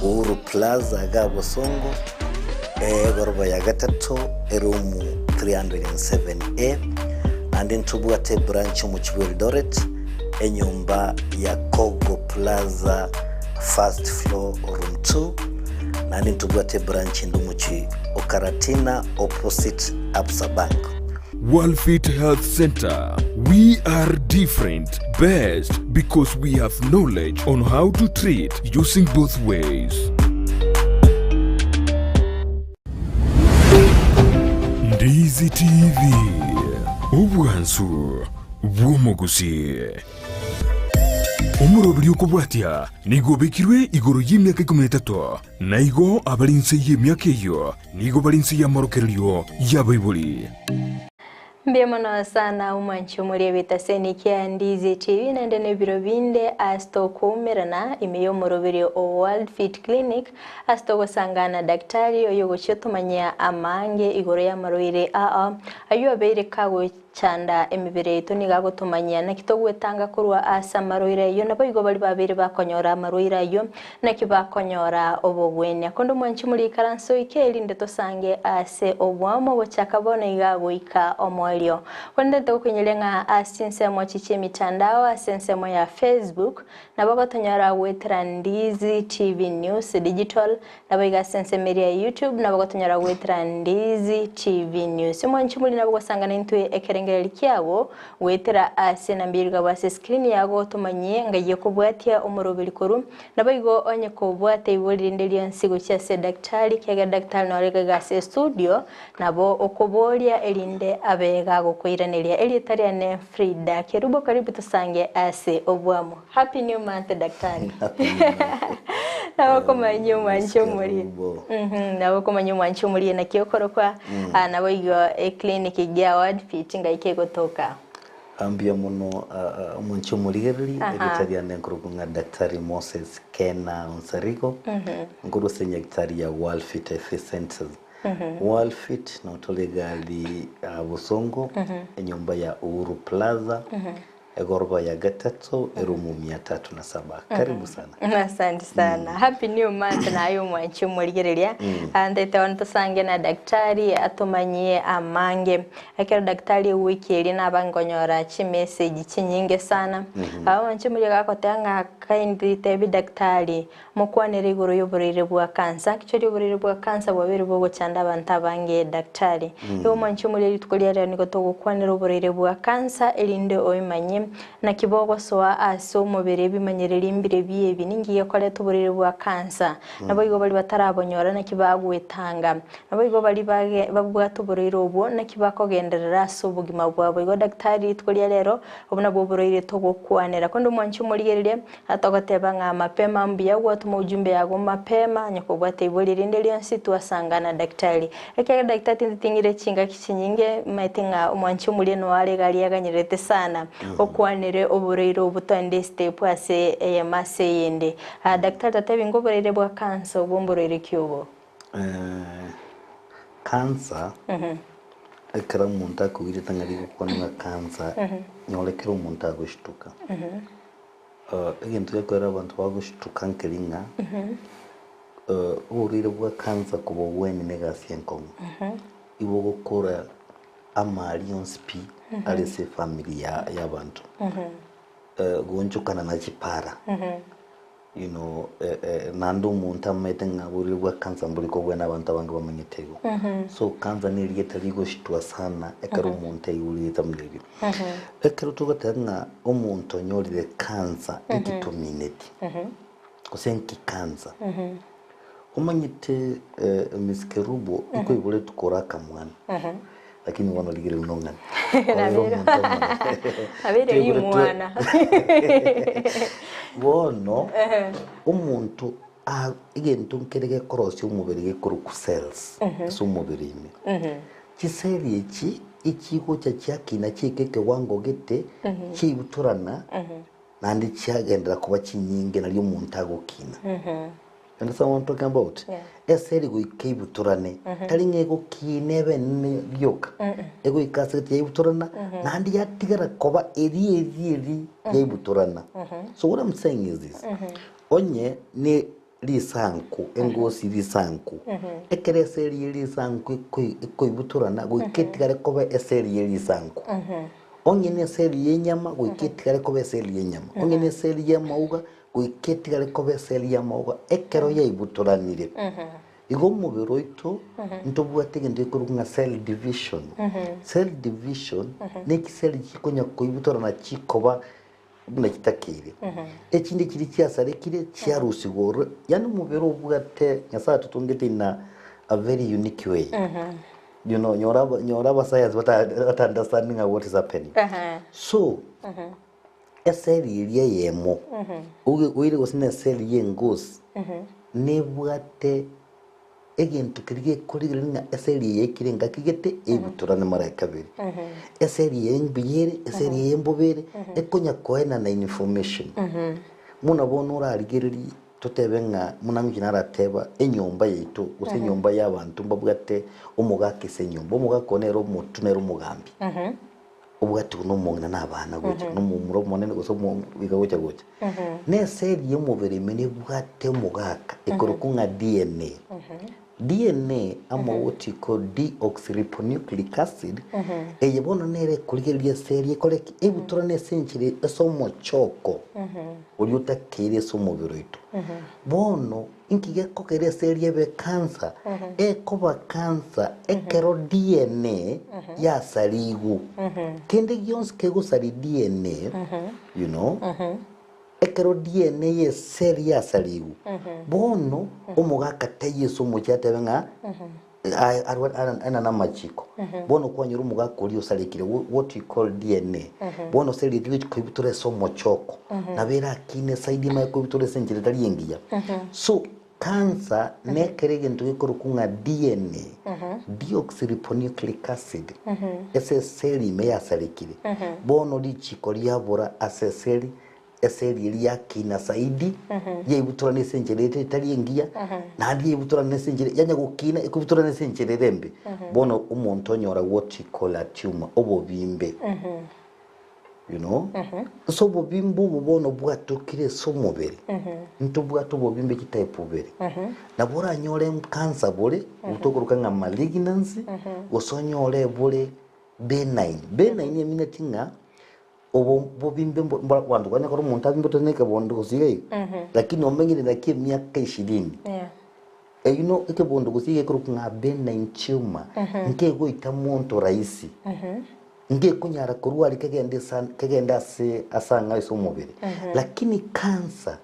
Uhuru Plaza iga Bosongo, egoroba ya gatato, eroom 307A. Naende ntobwate ebranch omochie bwa Eldoret, enyomba ya Kogo Plaza first floor room 2. Naende ntobwate ebranch ende omochie o Karatina opposite Absa Bank. Worldfit Health Center, We are different, best because we have knowledge on how to treat using both ways. Ndizi TV, obwansu bw'omogusii. Omoroberi okobwatia nigo obekirwe igoro y'emiaka ikomi na etato, na igo abare inse y'emiaka eyio Nigo bare inse y'amorokererio y'abaibori. Mbuya mono sana omwanchi omori ebitaseni kia Ndizi TV naende nebiro binde ase tokoumerana ime y'omoroberio o World Fit Clinic ase togosangana daktari oyo ogochia otomanyia amange igoro y'amarwaire aa ayio abeire kagochia Chanda emebere yaito nigo agotomanyia naki togwetanga korwa ase amarwaire ayio, naboigo baria babeire bakonyora amarwaire ayio, naki bakonyora obogwenia. Konde omwanchi more ikaranse oike, erinde tosange ase obwamo gochaka bono iga goika omoerio. Korende ntogokoinyoria ng'a ase chinsemo echi chi'emitandao, ase ensemo ya Facebook, nabo gotonyora goetera Ndizi TV News Digital, Naboigo ase ensemo eria ya YouTube nabo gotonyora goetera Ndizi TV News. Omwanchi omori nabo gosangana intwe ekerengererio kiago goetera ase enamba eyio rigabwa ase screen yago tomanyie ng'ai okobwatia omoroberi korwa. Naboigo onye kobwate ibori rinde rionsi gochia ase daktari kiagera daktari nore iga iga ase estudio nabo okoboria erinde abe gagokoiraneria. Erieta riane Frida Kerubo karibu tosange ase obwamo. Happy new month daktari. Happy new month. Nabo komanya omwanchi omori. Kerubo. Mhm, nabo komanya omwanchi omori naki okorokwa. Ah, nabo igo eclinic gia Word Fit ngai kegotoka. Mbuya mono ah, ah, omwanchi omorigereri Aha. erieta riane nkorokwa ng'a Daktari Moses Kena Onsarigo nkorwa ase nyagetari ya World Fit Health Centers. World Fit notore egari ah, Bosongo enyomba ya Uhuru Plaza Egoroba ya gatato erumu mia tatu na saba. Karibu sana. Asante sana. Happy new month naye omwanchi omorigereria. Ntaete bono tosange na daktari atomanyie amange. Ekero daktari ewiki eria naba nkonyora chimessage chinyinge sana. Omwanchi omoria gagoteba ng'a kindly tebi daktari Mokwanere igoro y'oborwaire bwa kansa. Actually oborwaire bwa kansa bwabeire bogochanda abanto abange daktari. Igo mwanche omorie rituko ria rero nigo togokwanera oborwaire bwa kansa erinde oimanye naki bogosoa ase omobere ebimanyereri mbire biebi ninki gekoreta oborwaire bwa kansa. Naboigo baria batarabonyora naki bagwetanga. Naboigo baria bage babwate oborwaire obwo naki bakogenderera ase obogima bwabo. Igo daktari rituko ria rero obwo nabwo oborwaire togokwanera. Korende omwanche omorigereria Togoteba ng'a mapema mbuya gwatoma ujumbe yago mapema onye kobwate ibori rinde rionsi twasangana daktari. Ekiagera daktari tintiting'ire chingaki chinyinge maete ng'a omwanchi omoria noyo are iga aria aganyererete sana okwanere oborwaire obo toende estep ase eyemo ase eyende. Daktari totebi ng'a oborwaire bwa cancer obwo mborwaire ki obo? Cancer, ekero omonto akoirete ng'a rigokwana ng'a cancer, nyora ekero omonto agoshtuka. Egento gekoera abanto bagoshtuka nkeri ng'a oborwaire bwa cancer kobogwenia na egasi enkong'u. Igo ogokora amari onsi pi are ase efamiri ya y'abanto. Goonchokana na chipara. You know naende omonto amaete ng'a oborwaire bwa cancer mbori kobwena abanto abange bamanyete igo. So cancer na erieta rigoshtua sana ekero omonto aigure erieta buna erio. Ekero togoteba ng'a omonto onyorire cancer inki tomineti? Gose inki cancer? Omanyete Miss Kerubo nkoiboretwe kore akamwana lakini bono rigereria nong'ani Orere omonto omonene. Abeire Twaiboretwe- rimwana. Bono omonto a- egento nkere gekorosia omobere gekorokwa cells ase omobere ime. Chiseli echi echigocha chiakina chiaika ekewango gete chiaibutorana naende chiagenderera koba chinyinge nario omonto agokina. You understand what I'm talking about? Yeah. Eseli goika eibutorane tari ng'a egokina ebe enene rioka egoika ase gete yaibutorana naende yatigara koba eri eri eri yaibutorana. So what I'm saying is this, onye ne. risanku, engosi risanku, ekero eseri ye risanku ekoi ekoibutorana goika etigare koba eseri ye risanku. Onye na eseri ya enyama goika etigare koba eseri ya enyama, onye na eseri ya amauga goika etigare koba eseri ya amauga ekero yaibutoranire. Igo omobere oito ntobwate egento gekorokwa ng'a cell division. Cell division ne chiseli chikonya koibutorana chikoba buna chitakeire. Echinde chiria chiasarekire chiarusigwa ororo, yaani omobere obwate Nyasaye atotongete in a very unique way. You know, nyora aba nyora abasayansi bata bata understanding ng'a what is happening. So, eseli eria eyemo, oige oire gose na eseli ya engosi, nebwate egento keria gekorigereria ng'a eseli eye yaikire engaki gete ebutorane mara ya kabere. Eseli eye mbuya ere, eseli eye mbobe ere, ekonya koenana information. Buna bono orarigererie Totebe ng'a buna inche narateba, enyomba yaito, gose enyomba y'abanto mbabwate omogaka ase enyomba. Omogaka oo nere omotu, nere omogambi, obwatigwe na omong'ina na abana gocha, na omomura omonene gose omo iga gocha gocha. Na eseri y'omobere ime nebwate omogaka ekorokwa ng'a DNA. DNA amo gotiko deoxyribonucleic acid, eye bono nere ekorigereria eseri ekore ki? Ebutorane ase enchera ase omochoko oria otakeire ase omobere oito. Bono inki gekogera eseri ebe cancer? Ekoba cancer ekero DNA yasarigwe. Kende gionsi kegosaria DNA, you know, Ekero DNA y'eseri yasarigwe, bono omogaka taiyo ase omochie atebe ng'a aye arwe aenane amachiko. Bono kwanyora omogaka oria osarekire what we call DNA. Bono seri eria egochi koibutora ase omochoko, nabo erakine esaidi emanye koibutora ase enchera etari engiya. So cancer nekero egento gekorokwa ng'a DNA, deoxyribonucleic acid, ase eseli ime yasarekire, bono richiko riabora ase eseli, eseli eria yakina zaidi, yaibutorana ase enchera ere etari engiya, naende yaibutorana ase enchera yanya gokina ekoibutorana ase enchera ere embe, bono omonto onyora what we call a tumor, obobimbe. You know? Ase obobimbe obo bono bwatokire ase omobere, ntobwate obobimbe chitype bubere. Nabo oranyore cancer bore, tokoroka ng'a malignancy, gose onyore bore benign. Benign emineti ng'a obo bobimbe mbo mbo abanto kwanya kora omonto abimbete na ekebondo gose iga iga, lakini omenyire nakio emiaka ishirini. Eyio no ekebondo gose iga ekorokwa ng'a benign tumor, nkegoita monto rahisi. Ngekonyara korwa aria kegende esa kegende ase ase ang'ao ase omobere, lakini cancer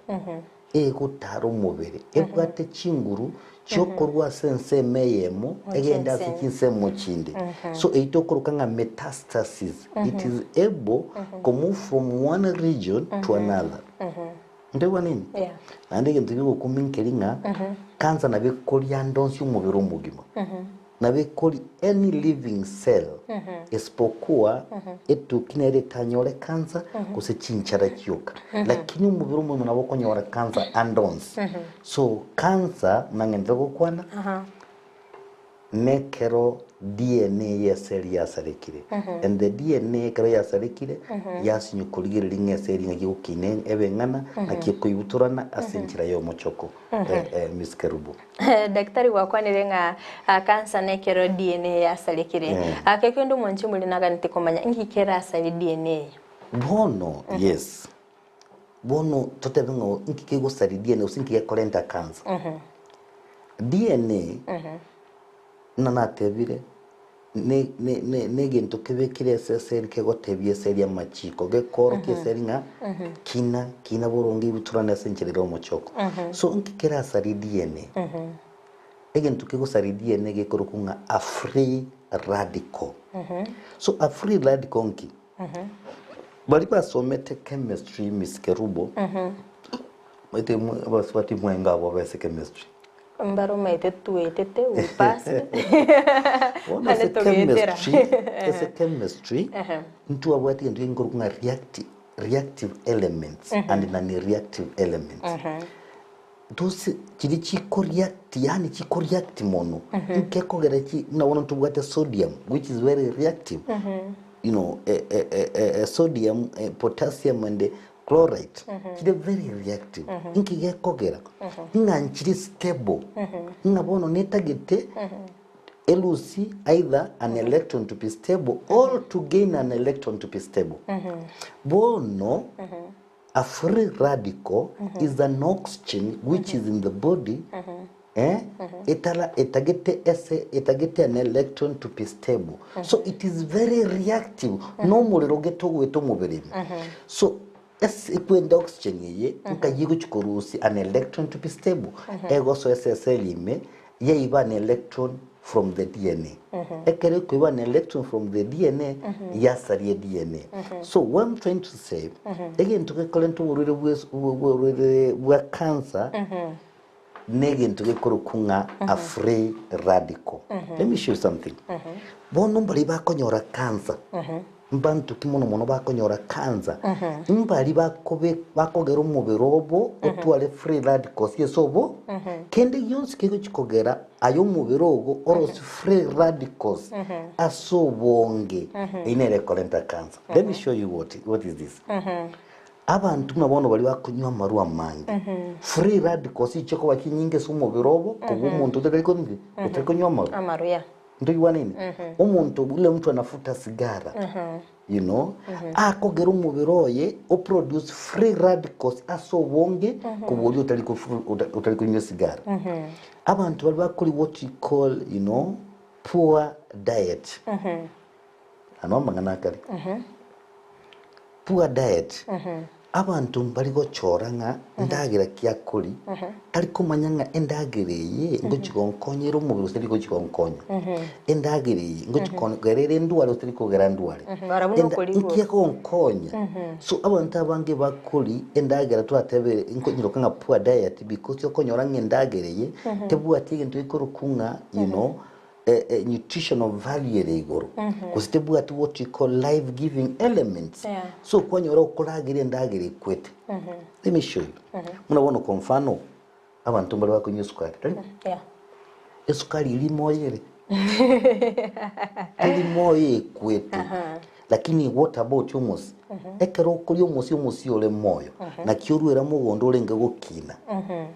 egotara omobere, ebwate chinguru chiokorwa ase ensemo eyemo egende ase chinsemo chinde. So eyio tokoroka ng'a metastasis, it is able ko move from one region to another. Ntoigwa nini? Yeah. Naende egento giogokumia nkeri ng'a cancer nabo ekoria ande onsi omobere omogima. Nabo ekori any living cell isipokuwa etuki nere etanyore cancer gose chinchara chioka. Lakini omobere omogima nabo okonyora cancer ande onsi. So cancer buna ng'enderere gokwana Nekero DNA y'eseri yasarekire, and the DNA ekero yasarekire, yasinywa korigereria ng'a eseri ng'aki egokina ebe eng'ana, naki ekoibutorana ase enchera y'omochoko. Miss Kerubo. Daktari gwakwanire ng'a cancer nekero DNA yasarekire. Ake kende omonche more naganete komanya inki kerasarie DNA eye? Bono, yes. Bono totebe ng'a inki kegosaria DNA gose inki gekorenta cancer. DNA buna natebire ne ne ne negento kebekire ase eseri kegotebia eseri amachiko gekoorokia eseri ng'a kina kina boronge ibutorane ase enchera ere omochoko. So inki kerasarie DNA? Egento kegosaria DNA gekorokwa ng'a a free radical. So a free radical nki? Baria basomete chemistry Miss Kerubo, maete mwe abasubati mwenga abwo bese chemistry. Mbare omaete twetete we passed. Bono ase Ande togetera. chemistry, ase chemistry, ntwabwate egento gekorokwa ng'a reacti reactive elements and non reactive elements. Those chiria chiko react yaani chiko react mono, nkekogera chi buna bono ntobwate sodium which is very reactive, you know sodium, potassium and. Chloride chire very reactive. Inki gekogera? Ng'a nchire stable. Ng'a bono netagete elusi either an electron to be stable or to gain an electron to be stable. Bono a free radical is an oxygen which is in the body eh, etara etagete ese etagete an electron to be stable. So it is very reactive. Nomorero gete ogoeta omobere ime. So ase ekwenda oxygen eye nkai egochi korusia an electron to be stable egosoa ase eseli ime yaiba an electron from the DNA. Ekero ekoiba an electron from the DNA yasaria DNA. So what I'm trying to say egento gekorenta oborwaire bwe oborwaire bwa cancer negento gekorokwa ng'a a free radical. Let me show you something. Bono mbaria bakonyora cancer, mbanto ki mono mono bakonyora cancer, mbari bakobe bakogera omobere obo otware free radicals ase obo, kende gionsi kegochi kogera aye omobere ogo orose free radicals ase obonge, eyio nere ekorenta cancer. Let me show you what, what is this. Abanto buna bono baria bakonywa amarwa amange, free radicals chikoba chinyinge ase omobere obo kobua omonto otari konywa otari konywa amarwa. Amarwa, yeah. Ntoigwanene? Omonto ule mtu anafuta sigara, you know, akogera omobere oye oproduce free radicals ase obonge kobua oria otari kofu- ota- otari konywa esigara. Abanto baria bakori what you call, you know, poor diet. Ano amang'ana akare. Poor diet, abanto mbari gochora ng'a ndagera ki akori, tari komanya ng'a endagera eye ngochi gonkonyera omobere gose teri gochi gonkonya. Endagera eye ngochi kogera ere ndware gose teri kogera ndware. Barabwo Enda- nokorigwa. nki egonkonya? So abanto abange bakori endagera twatebire nkonyiroka ng'a poor diet because okonyora ng'a endagera eye tebwati egento gekorokwa ng'a you know nutritional value ere igoro gose tebwati what you call life giving elements Yeah. so kwanyora okoragera endagera ekwete let me show you buna bono kwa mfano abanto mbare bakonywa esukari tari Yeah. esukari eri moyo ere teri moyo ekwete Lakini what about omosi? Ekero okoria omosi, omosi ore moyo, naki oruera mogondo orenge gokina,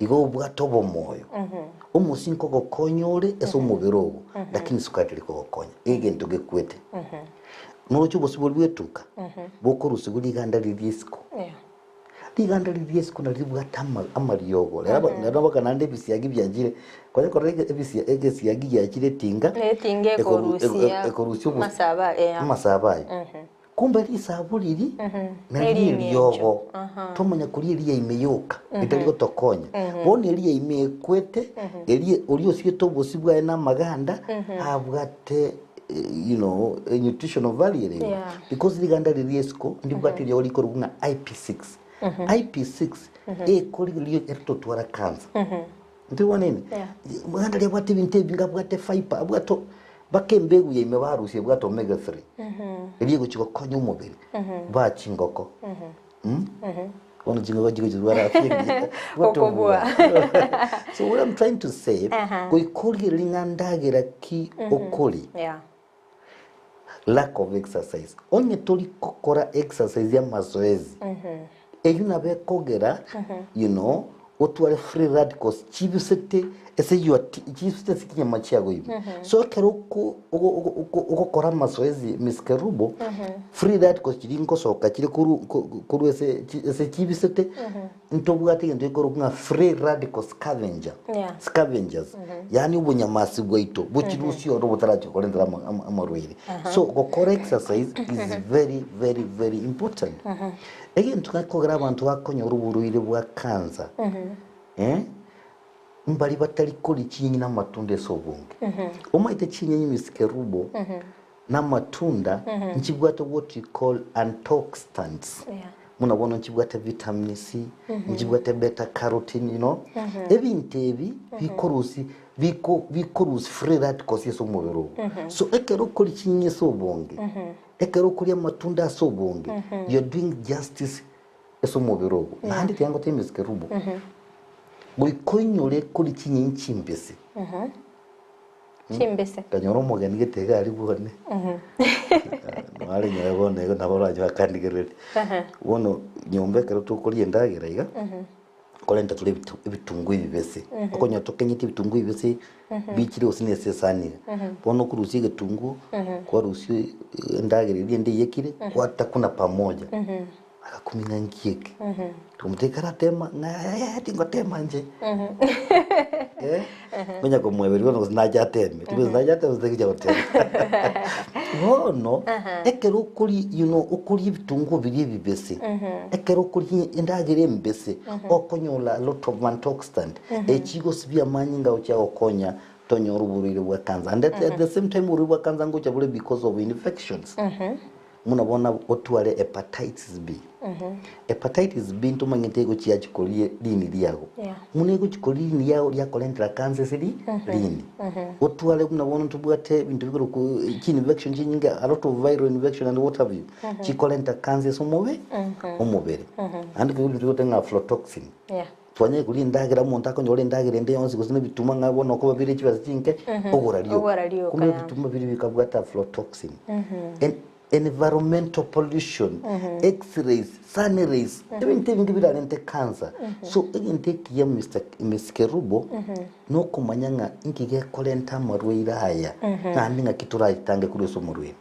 igo obwate obomoyo. Omosi nkogokonya ore ase omobere ogo, lakini sukari teri kogokonya, egento gekwete. Noroche obosi boria bwetuka, bokorusigwa riganda riria isiko. Yeah. Riganda riria isiko nario ribwate ama- amariogo. Rero aba- rero mpaka naende ebisiagi biachire, konya korora ege- ebisia egesiagi giachire etinga, Etinga ekoru- ekorusia ekorusia obos- amasabo aye, yeah. amasabo aye. Kumbe risaabo riri nario Nering'encho. eriogo. Twamanya koria eria ime yoka, ritari gotokonya. Bono eria ime ekwete, eria oria osiete obosie bwaye na amaganda, abwate you know, a nutritional value ere igoro. Yeah. Because riganda riria isiko ndibwate eriogo rikorokwa ng'a IP6. IP6 ekorigereria eritotwara cancer. Ntoigwane ime? Yeah. Riganda riabwate ebinto ebinge abwate fiber, abwate mpaka embegu ya ime barusia ebwate omega 3. Eria egochi gokonya omobere. Baa chingoko. Mm? Bono chingoko chigochirwara afya engiya. Okobua. So what I'm trying to say, Aha. goika origererie ng'a ndagera ki okori, Yeah. lack of exercise. Onye tori gokora exercise ya amazoezi, eyio nabo ekogera you know, otware free radicals chibisete ase your ti- chibisete ase chinyama chiago ime. So ekero oko- ogo- ogo- ogo- ogokora amazoezi Miss Kerubo, free radicals chiria ngosoka chire koru ko- korwa ase chi- ase chibisete, ntobwate egento gekorokwa ng'a free radical scavenger, Yeah. scavengers, yaani obonyamasi bwaito bochirusie oro botarachi korentera ama- ama- amarwaire. So gokora exercise is very very very important. Egento gekogera abanto bakonyora oborwaire bwa cancer, eh, mbari batari koria chinyenyi na amatunda ase obonge. Omanyete chinyenyi Miss Kerubo, na amatunda nchibwate what we call antioxidants. Yeah. Buna bono nchibwate vitamin C, nchibwate beta carotene, you know. Ebinto ebi bikorusi biko bikorusi free radicals ase omobere ogo. So ekero okoria chinyenyi ase obonge, ekero okoria amatunda ase obonge, you're doing justice ase omobere ogo. Naende tiga ngotebie Miss Kerubo, goika oinyore koria chinyenyi chimbese. Chimbese. Nkanyora omogeni gete iga aria bwane, nare nyaye bono igo nabo oranche bakandigereria. Bono nyomba ekero tokoria endagera iga, nkorenta tore ebitu ebitunguo ebibese, okonyora tokenyeti ebitunguo ebibese bichire gose na ase esani iga. Bono okorusia egetunguo, kwarusia endagera eria ende eyekire, gwatakuna pamoja. Agakumia ng'a nki eke? Tokamotebia karatema ng'a yaya tingotema inche. Eh, konya komoeberia bono gose nache ateme, tibwesi nache ateme gose tagochia gotema. Bono, ekero okoria you know okoria ebitunguo biria ebibese, ekero okoria endagera embese, okonyora a lot of antioxidant, echigosibia amanyinga agochia gokonya tonyore oborwaire bwa cancer. And at the same time oborwaire bwa cancer ngocha bore because of infections. Buna bono otware hepatitis B. Hepatitis B ntomanyete egochia yachi koria rini riago. Yeah. Buna egochi koria rini riago riakorentera cancer ase ri rini. Otware buna bono ntobwate ebinto bikorokwa chi infection chinyinge a lot of viral infection and what have you, chikorenta cancer ase omobe omobere. Naende kegima tobwate ng'a aflatoxin. Yeah. Twanyare koria endagera omonto akonyora endagera ende yonsi gose na ebituma ng'a bono okoba bire chibesa chinke, ogora rioka. Ogora rioka, Kumbe yeah. ebituma biria bikabwate aflatoxin. En- environmental pollution, x-rays, sun rays, ebinto ebinge birarente cancer. So egento ekiya Mister Miss Kerubo, nokomanya ng'a inki gekorenta amarwaire aya, naende ng'aki toratange korwa ase omorwaire.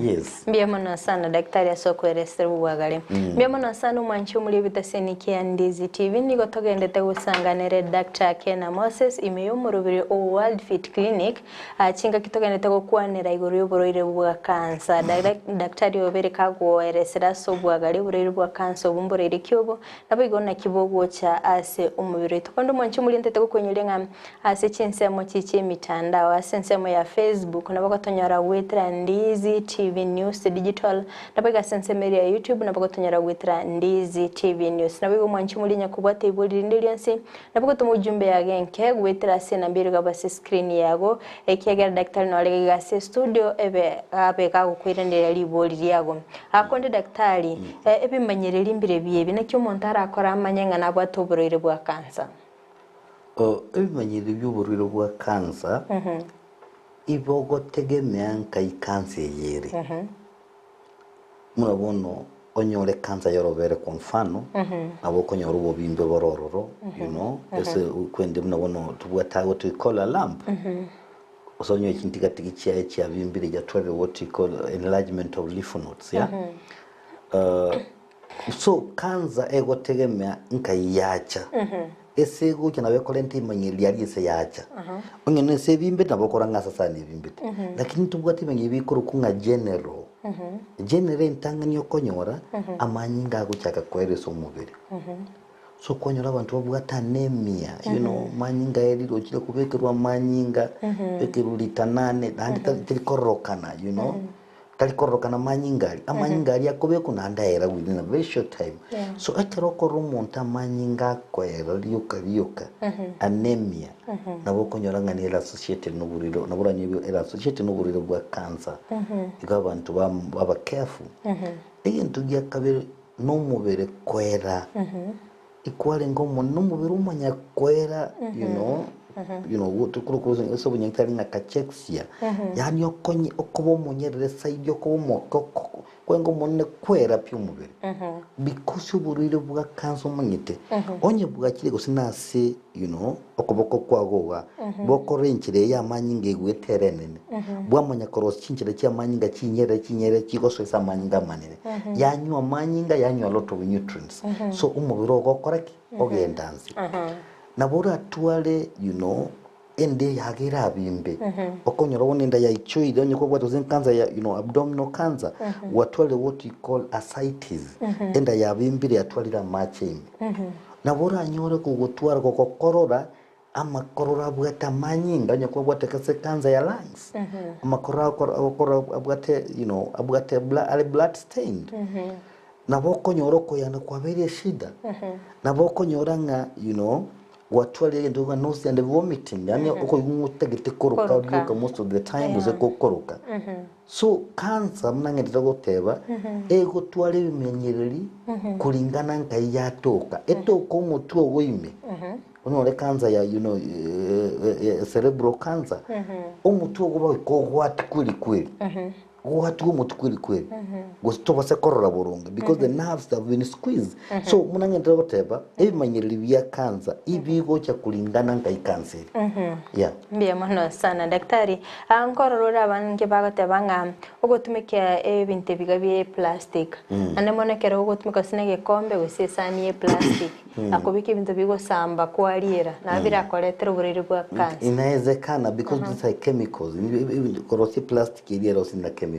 Yes. Mbuya mono sana daktari ase okoeresera obwagare. Mbuya mono sana omwanchi omori ebitaseni kia Ndizi TV nigo togendete gosanga nere Doctor Kena Moses ime y'omorobiri o World Fit Clinic ah, chingaki togendete gokwanera igoro y'oborwaire bwa cancer. Daktari obere kagoeresera ase obwagare oborwaire bwa cancer obo mboraire ki obo naboigo naki bogocha ase omobere oito. Korende omwanchi omori ntete gokoinyoria ng'a Ase chinsemo chi chi'emitandao, ase ensemo ya Facebook nabo gotonyora goetera Ndizi TV News Digital, naboigo ase ensemo eria ya YouTube nabo gotonyora goetera Ndizi TV News. Naboigo mwanche morie nyakobwata ibori rinde rionsi, nabo gotoma ujumbe yago enke goetera ase enamba ere igabwo ase screen yago, ekiagera daktari nore iga ase estudio ebe abe gagokoiraneria ribori riago. Akonde daktari, ebimanyereri mbirebi ebi, naki omonto arakore amanye ng'a nabwate oborwaire bwa cancer? Ebimanyereri bi'oborwaire bwa cancer ibogotegemea nkai cancer eye ere. Buna bono onyore cancer y'orobere kwa mfano, nabo okonyora obobimbe bore ororo, you know, ase kwende buna bono tobwate what we call a lump, gose onyore chintigatigi chiaye chiabimbire chiatwarire what we call enlargement of lymph nodes, yeah. So cancer egotegemea nkai yacha. Ase egocha nabo ekorenta imanyeri aria ase yacha. Onye na ase ebimbete nabo okora ng'a ase asani ebimbete. Lakini ntobwate imanyeri bikorokwa ng'a general. General entang'ani okonyora amanyinga agochaka koera ase omobere. So okonyora abanto babwate anemia, you know, amanyinga aerire ochire kobekerwa amanyinga, bekerwa ritanane naende tari kororokana, you know. Tari kororokana amanyinga aria, amanyinga aria akobekwa naende aera within a very short time. Yeah. So ekero okorora omonto amanyinga akoera rioka rioka, anemia, nabo okonyora ng'a nere associated na oborwaire, nabo oranyore ere associated na oborwaire bwa cancer. Igo abanto bam baba careful. Egento gia kabere, na omobere koera, Ikwarenge omonene omobere omanya koera you know you know go tokorokwa ase ase obonyagetari ng'a cachexia yaani okonye okoba omonyerere saidi okoba omoke oko kwarenge omonene kwera pi omobere because oborwaire bwa cancer omanyete onye bwachire gose nase you know okoboko kwago iga bokorora enchera eye amanyinga egwete ere enene bwamanya korosia chinchera chia amanyinga chinyerere chinyerere chigosoa ase amanyinga amanene yanywa amanyinga yanywa a lot of nutrients So omobere ogo okora ki? Ogenda nse. Nabo oratware you know enda eyago erabimbe, okonyora bono enda yaichoire onye kobwate gose cancer ya you know abdominal cancer, gwatwarire what you call ascites, enda yabimbire yatwarire amache ime. Nabo oranyore kogotwara gogokorora amakororo abwate amanyinga onye kwabwate gose cancer ya lungs, amakororo agokora agokora abwate you know abwate bla are blood stained. Nabo okonyora okoyana kwabeire eshida, nabo okonyora ng'a you know, gwatwarire egento ng'a nausea and vomiting, yaani okoigwa ng'a otagete koroka Koroka. rioka most of the time gose gokoroka. So cancer buna ng'endete goteba, egotwara ebimenyereri kuringana nkai yatoka, etoka omotwe ogo ime. Onyore cancer ya you know cerebral cancer, omotwe ogo goika ogwati kweli kweli, ogwatiwe omotwe kweli kweli, gose tobase korora boronge because the nerves have been squeezed. So buna ng'enderere goteba, ebimanyereri bia cancer ibigocha kulingana nkai cancer ere. Yeah. Mbuya mono sana daktari. Ah, nkorora ore abange bagoteba ng'a ogotumeka ebinto ebiga bie eplastic, naende mono ekero ogotumeka gose na egekombe gose esani ya eplastic, akobeka ebinto bigosamba kwariera, nabo birakoretere oborwaire bwa cancer. Inawezekana because these are chemicals. Korosia plastic eria erosia na chemicals.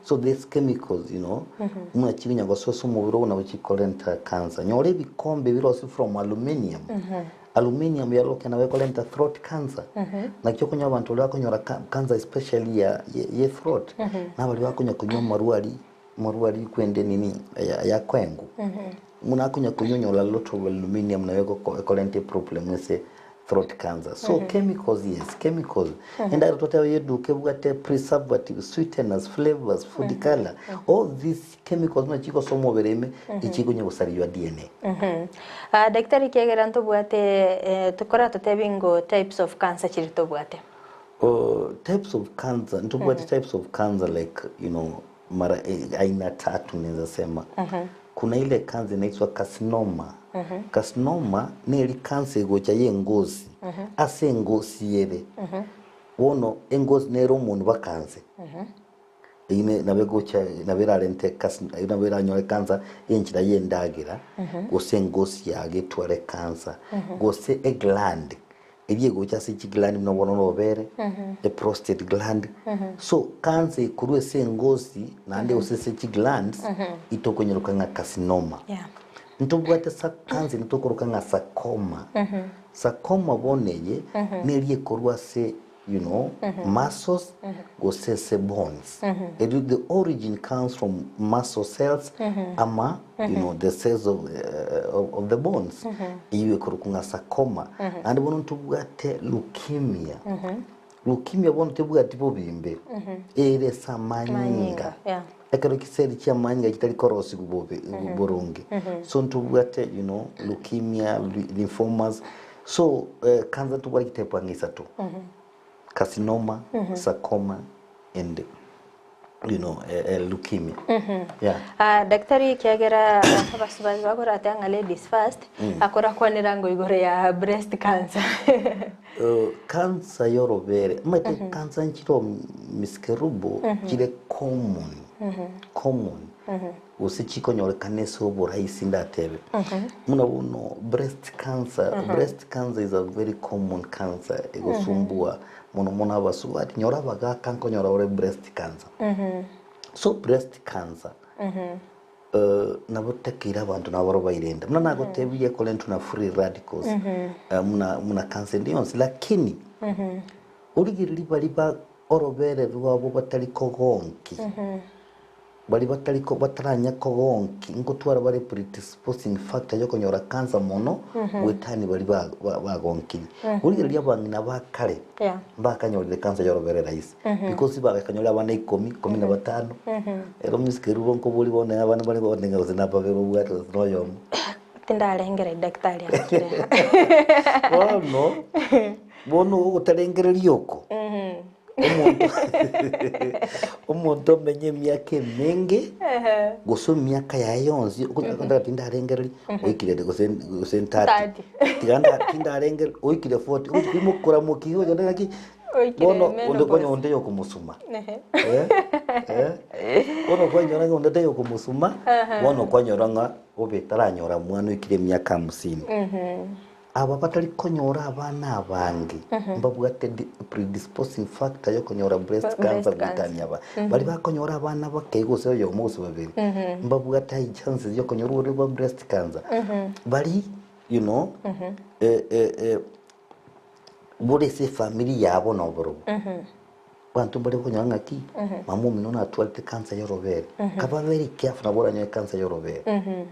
So these chemicals, you know, buna chigonya gosoa ase omobere ogo nabo chikorenta cancer. Nyora ebikombe birosia from aluminium. Aluminium yarokia nabo ekorenta throat cancer. Naki okonyora abanto baria bakonyora cancer especially ya ye throat, nabaria bakonya konywa amarwa aria, amarwa aria kwende nini aya akoengwa. Buna akonya konywa onyora a lot of aluminium nabo ekorenta eproblem ase throat cancer. So chemicals yes, chemicals. Endagera totebe ya eduka ebwate preservatives, sweeteners, flavours, food colour, all these chemicals buna chigosoa omobere ime, echikonya gosaria your DNA. Ah, daktari ekiagera ntobwate eh, tokoratotebie ngo types of cancer chiri tobwate. Types of cancer, ntobwate types of cancer like you know mara aina tatu naeza sema. Kuna ile cancer inaitwa carcinoma. Carcinoma neri cancer egocha ya engosi, ase engosi ere. Bono engosi nere omonwe bakanse. Eyio ne nabo egocha nabo erarente carcin nabo eranyore cancer enchera ya endagera, gose engosi yago etware cancer, gose egland eria egocha ase chigland buna bono orobere, eprostate gland. So cancer ekorwa ase engosi naende gose ase chiglands, itokonyeroka ng'a carcinoma. Yeah. Ntobwate sa cancer ende tokoroka ng'a sarcoma. Sarcoma bono eye, neria ekorwa ase you know, muscles gose ase bones. Erio the origin comes from muscle cells ama you know, the cells of, of the bones. Eyio ekorokwa ng'a sarcoma. Naende bono ntobwate leukemia. Leukemia bono tebwati bobimbe, ere ase amanyinga. Amanyinga, yeah. Ekero chiseli chia amanyinga chitari korosigwa bobe boronge. So ntobwate you know, leukemia, lymphomas. So cancer ntobwate chitepu ang'e isato, carcinoma, sarcoma and you know, leukemia. Yeah. Ah, daktari ekiagera abasubati bakorate ng'a ladies first, akorakwanera ngo igoro ya breast cancer. Cancer y'orobere, omanyete cancer nchire Miss Kerubo chire common, common gose chikonyorekana ase oborahisi ndatebe. Buna bono breast cancer, breast cancer is a very common cancer egosumbua mono mono abasubati, nyora abagaka nkonyora bare breast cancer. So breast cancer nabo takeire abanto nabo barobwo bairende. Buna nagotebirie ekorentwa na free radicals buna buna cancer ende yonsi lakini origererie baria ba orobere rwabo batari kogonki baria batari ko bataranya kogonki nkotwara bare predisposing factor yokonyora cancer mono goetania baria ba ba bagonkiri. Origererie abang'ina ba kare Yeah. mbakanyorire cancer yorobere rahisi because bagakanyora abana ikomi, ikomi na batano, ero Miss Kerubo nkobori bono abana bare bono gose nababere obwate gose noyomo. Tindarengera daktari akire. Bono, bono ogotarengereria oko, omonto omonto omenye emiaka emenge, gose emiaka yaye yonsi, okonyora tindarengereria, oikire gose gose ntati. Ntati. Tiga nda tindarengereria, oikire forty, ogochi koimoka mokia igo ogende ng'aki, Oikire bono onde menopause. konya onde yokomosuma. Eh, eh, bono kwanyora ng'a onde tayokomosuma, bono kwanyora ng'a obe taranyora mwana oikire emiaka hamsini. Aba batari konyora abana abange, mbabwate predisposing factor yokonyora breast Breast cancer cancer. goetania aba. Baria bakonyora abana bake gose oyomo gose babere, mbabwate high chances yokonyora oborwaire bwa breast cancer. Baria you know, bore ase efamiri yabo noborobwo. Abanto mbare bakonyora ng'aki, mama omino natwarete cancer y'orobere, kaba very careful nabo oranyore cancer y'orobere.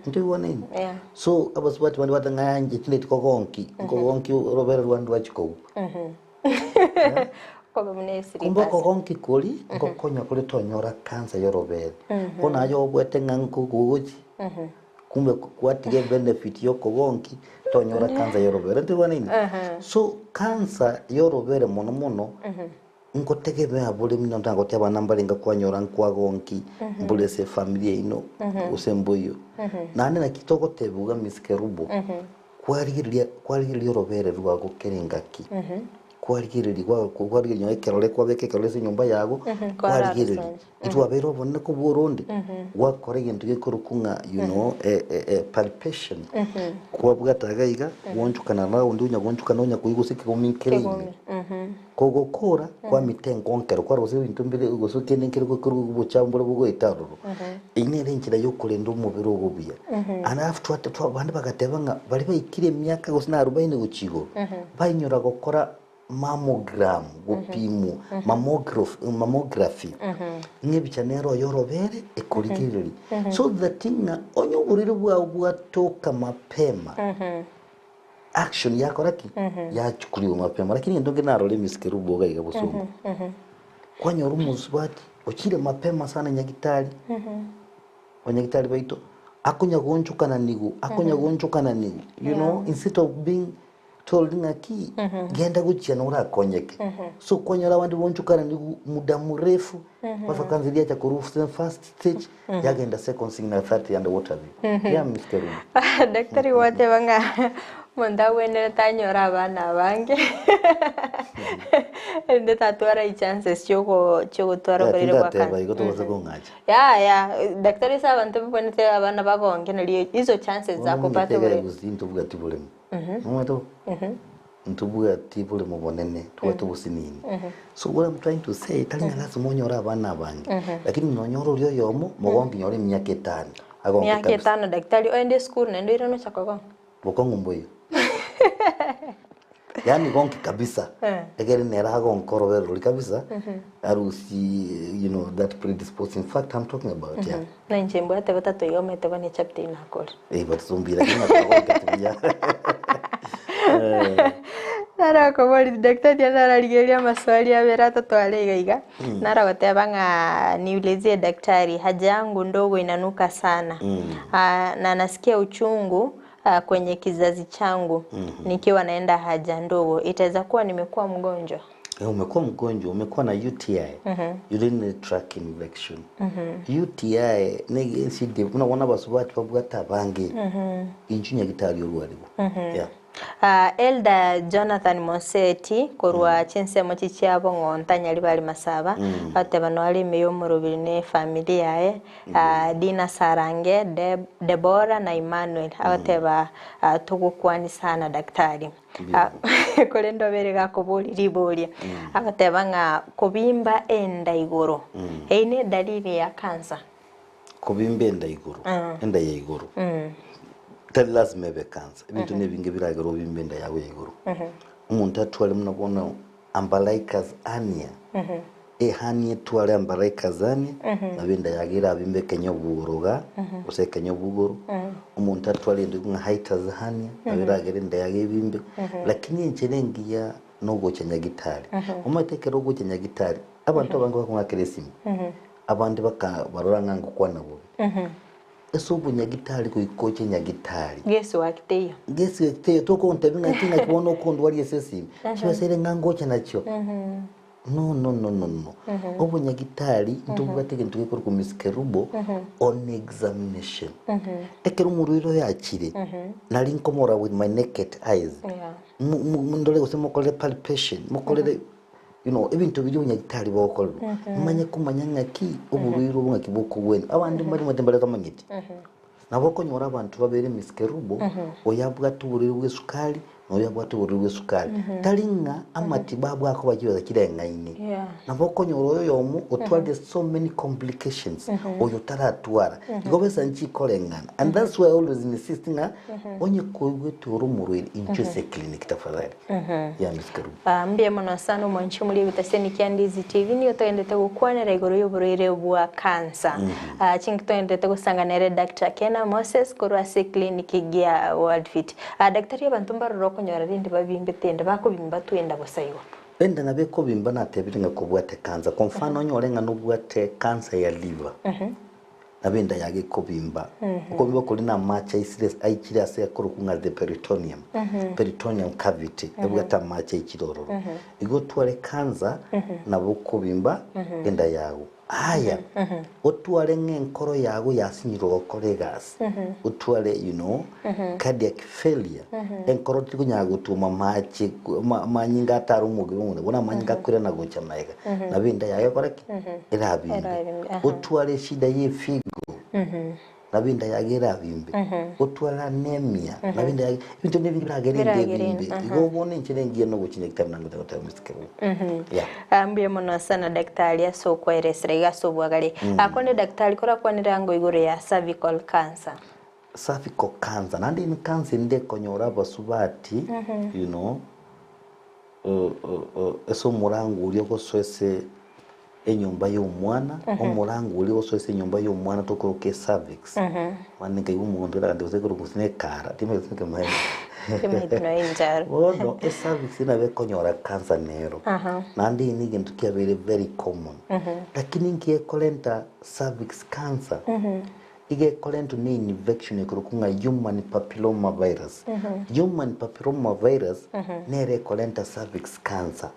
Ntoigwaneni? Yeah. So abasubati bande bateba ng'a inche tindeti kogonki, nkogonki orobere rwane rwachia kogwa. Kobe buna Kumbe eslippers. okogonki koria, ngokonya kore tonyora cancer y'orobere. Bono aye obwete ng'a nkogochi. Kumbe kwatiga ebenefit ya okogonki tonyora cancer ya orobere ntobwanaini? So cancer ya orobere mono mono nkotegemea bore buna nagoteba abana mbarenge kwanyora nkwagonki mbore ase efamiri yaino gose mboiyo. Naende naki togoteba iga Miss Kerubo, kwarigereria kwarigereria orobere rwago kera engaki, kwarigereria kwa kwarigereria nonye ekerore kwabeka ekerore ase enyomba yago, kwarigereria Itwabeire obonene kobua oronde, gwakora egento gekorokwa ng'a you know, palpation. Kwabwata iga iga, gwoonchokana round, onya gwoonchokana onya koigwa gose ekegomi nkere ime. Kogokora, kwamita enkonkero, kwarora gose ebinto mbire gose kende nkere gokorwa obochafu mbore bogoeta aroro. Eyio nere enchera ya okorenda omobere ogo buya. Alafu twate twa abande bagateba ng'a baria baikire emiaka gose na arubaini gochia igoro, bainyora gokora Mammogram, gopimwa, mammography, ng'a ebicha nero oyo orobere ekorigereria so that ng'a onye oborwaire bwao bwatoka mapema action yakora ki? Yachukuliwa mapema. Lakini egento nkere narora emisike ruboga iga bosongo, kwanyora omosubati ochire mapema sana nyagitari, abanyagitari baito akonya goonchokananigu akonya goonchokananigu you know instead of being Told ng'aki genda gochia norakonyeke so kwanyora abande bonchokana nigo muda mrefu bakaanza riacha korwa first stage yagenda second stage na third and what have you yeah Miss Kerubo. Daktari gwateba ng'a omonto agwenerete anyore abana abange erinde tatwara echances chioko chiogotwara Yeah, oborwaire bwa tindateba cancer. igo tobasa kong'acha. Yaya, daktari ase abanto babwenerete abana bagonge nario hizo chances Bono za omanyete kopata iga oborwaire. gusii ntobwati boremo. Omanyete bo? Ntobwati boremo bonene, tobwate obosinini. So what I'm trying to say, tari ng'a lasima onyore abana abange, lakini nonyore oria oyomo, mogongi nyore emiaka etano, agonke Miaka kabisa. etano daktari, oende esukuru naende oirane ocha kogonga? Bokong'u mboiyo. Yaani gonki kabisa, ekere nere agonka orobere roria kabisa, arusie you know that predisposing factor I'm talking about, yeah. Na inche mbwate batato iga omanyete bono echapter eyio nakore. Eh, but sombira lakini natogonketi buya. Eh. Narakoboria daktari nararigereria amaswali abere atatware iga iga, naragoteba ng'a niulizie daktari haja yangu ndogo inanuka sana na nasikia uchungu kwenye kizazi changu nikiwa naenda haja ndogo itaweza kuwa nimekuwa mgonjwa? Eh, umekuwa mgonjwa, umekuwa na UTI, urinary tract infection. UTI ne ensidi buna bono abasubati babwate abange inchu nyagitari orwarigo. Yeah. Ah, Elder Jonathan Moseti korwa chinsemo chichia Bong'onta Nyaribari Masaba agoteba noare ime y'omorobiri ne efamiri yaye Ah, Dina Sarange, Deb, Deborah na Emmanuel agoteba ah, togokwani sana daktari. Ah, korende obere gakoboria riboria agoteba ng'a kobimba enda igoro eyio ne edalili ya cancer. Kobimba enda igoro, enda ya igoro tari lazima ebe cancer, ebinto na ebinge biragere obimbe enda yago ya igoro. Omonto atware buna bono umbilicus hernia, Ehernia etware umbilicus hernia, nabo enda yago erabimbe ekenye obogoro igaa, gose ekenye obogoro. Omonto atware ende ng'a hiatus hernia, nabo eragere enda yago ebimbe. Lakini enchera engiya nogocha nyagitari. Omanyete ekero ogocha nyagitari, abanto abange bakong'akera esimi, abande baka barora ng'a ngokwana bobe. Ase obonyagitari goika oche nyagitari. Guess work teiyo. Guess work teiyo tokontebia ng'aki ng'aki bono okondwaria ase esimi. Chibesa ere ng'a ngocha nachio. No no no no no. Obonyagitari ntobwate egento gekorokwa Miss Kerubo on examination. Ekero omorwaire oyo achire, nari nkomorora with my naked eyes. Yeah. Mo- mo- ndore gose mokorere palpation, mokorere you know, ebinto biria obonyagitari bogokorerwa. Manye komanya ng'aki oborwaire obo ng'aki bokogwenia. Abande mbare omanyete mbare tamanyeti. Nabo okonyora abanto babere Miss Kerubo, oyo abwate oborwaire bwa esukari, na oyo abwate oborwaire bwa esukari. Tari ng'a amatibabu akoba chibesa chireng'aine. Yeah. Nabo okonyora oyo oyomo otwarire so many complications, oyo otaratwara. Igo besa nchikoreng'ana. And that's why I always insist ng'a onye koigwete ore omorwaire, inchuo ase eclinic tafadhali. Yeah, Miss Kerubo. Ah, mbuya mono sana omwanchi omori ebitaseni kia Ndizi TV nigo togenderete gokwanera igoro y'oborwaire bwa cancer. Ah, chinki togenderete gosanga nere Doctor Kena Moses korwa ase clinic gia World Fit. Ah, daktari abanto mbarore okonyora rende babimbete enda bakobimba twenda bosa igo. Enda nabo ekobimba natebire ng'a kobwate cancer. Kwa mfano onyore ng'a nobwate cancer ya liver. Nabo enda yago ekobimba. Okobimba koria na amache aisire aichire ase akorokwa ng'a the peritoneum, peritoneum cavity, ebwate amache aichire ororo. Igo otware cancer nabo okobimba enda yago. Aya, otware ng'a enkoro yago yasinyirwe gokora egasi, otware you know, cardiac failure, enkoro teri konyara gotwoma amache amanyinga atare omobere omogima, bono amanyinga akoirana gocha magega, nabo enda yago egokora ki? Erabimbe. Erabimbe, aha. Otware eshida ya efigo, nabo enda yago erabimbe. Otware anemia, nabo enda yago, ebinto nebinge biragere enda Biragere enda, ebimbe. Igo bono enchera engiya nogochinya ekitabu na ngocha goteba Mister Kerubo. Yeah. Ah, mbuya mono sana daktari ase okweresera iga ase obwagare. Ah, konde daktari korakwanere ango igoro ya cervical cancer. Cervical cancer, naende in cancer ende ekonyora abasubati, you know, ase omorango oria ogosoa ase enyomba ya omwana, omorango oria ogosoa ase enyomba ya omwana tokoroka ecervix, mani nkaigwa omonto oragende gose ekorokwa gose na ekara, timanyeti gose nekemaene. Timanyeti nonya enchara. Bono ecervix nabo ekonyora cancer nero, naende eye negento kiabeire very common, lakini nki ekorenta cervix cancer, Iga ekorentwa ne infection ekorokwa ng'a human papilloma virus. Human papilloma virus nere ekorenta cervix cancer.